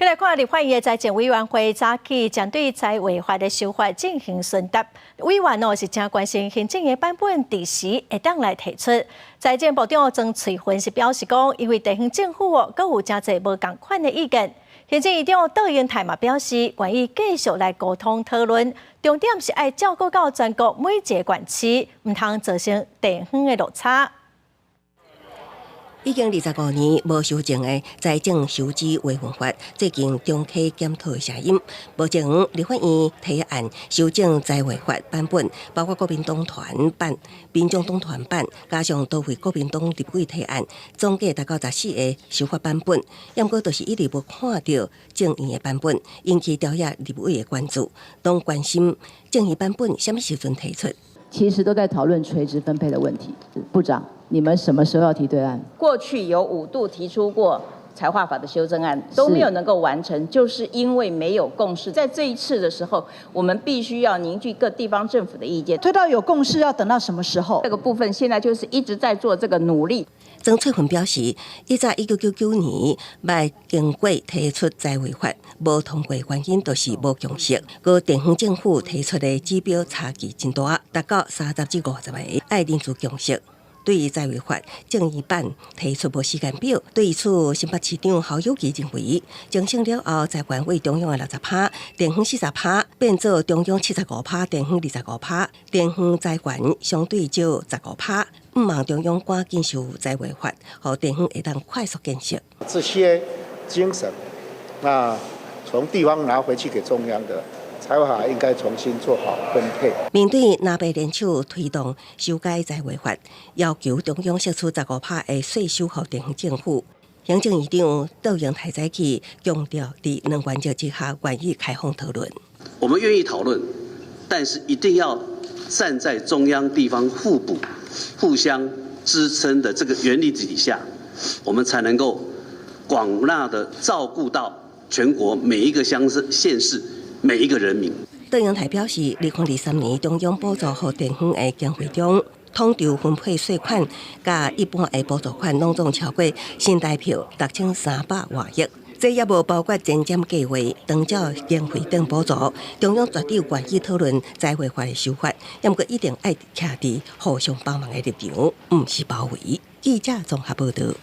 來看立法院的財政委員會早起針對財劃法的修法進行詢答，委員哦是誠關心行政的版本佇時會當來提出。財政部長曾翠芬是表示講，因為地方政府哦，閣有誠濟無仝款的意見。行政院長卓榮泰嘛表示，願意繼續來溝通討論，重點是愛照顧到全國每一個縣市，毋通造成地方的落差。已經25年無修正的財政收支劃分法，最近重啟檢討的聲音。目前立法院提案修正財劃法版本，包括國民黨團版、民眾黨團版，加上多位國民黨立委提案，總計達到14個修法版本。毋過就是一直無看著眾議院的版本，引起朝野立委的關注，攏關心眾議版本啥物時陣提出。其實都在討論垂直分配的問題，部長。你們什麼時候要提對案？過去有五度提出過財劃法的修正案，都沒有能夠完成，就是因為沒有共識。在這一次的時候，我們必須要凝聚各地方政府的意見，推到有共識要等到什麼時候？這個部分現在就是一直在做這個努力。曾翠芬表示，伊在1999年捌經過提出財劃法，無通過原因就是無共識。閣地方政府提出的指標差距真大，達到30至50個，愛凝聚共識。對於財劃法眾議版提出無時間表，對此新北市長侯友宜認為，精省了後，財權為中央的60趴，地方40趴，變做中央75趴，地方25趴，地方財權相對少15趴。毋望中央趕緊修財劃法，予地方會當快速建設。這些精神，那從地方拿回去給中央的。財劃法應該重新做好分配。面對藍白聯手推動修改財劃法，要求中央釋出15趴的稅收予地方政府。行政院長卓榮泰早起強調，佇兩原則之下，願意開放討論。我們願意討論，但是一定要站在中央地方互補、互相支撐的這個原理底下，我們才能夠廣納的照顧到全國每一個鄉市、縣市。每一個人民。卓榮泰表示，2023年中央補助予地方的經費中，統籌分配稅款佮一般的補助款，攏總超過新台票6300外億。這也無包括前瞻計劃、長照經費等補助。中央絕對願意討論財劃法的修法，毋過一定愛徛佇互相幫忙的立場，毋是包圍。記者綜合報導。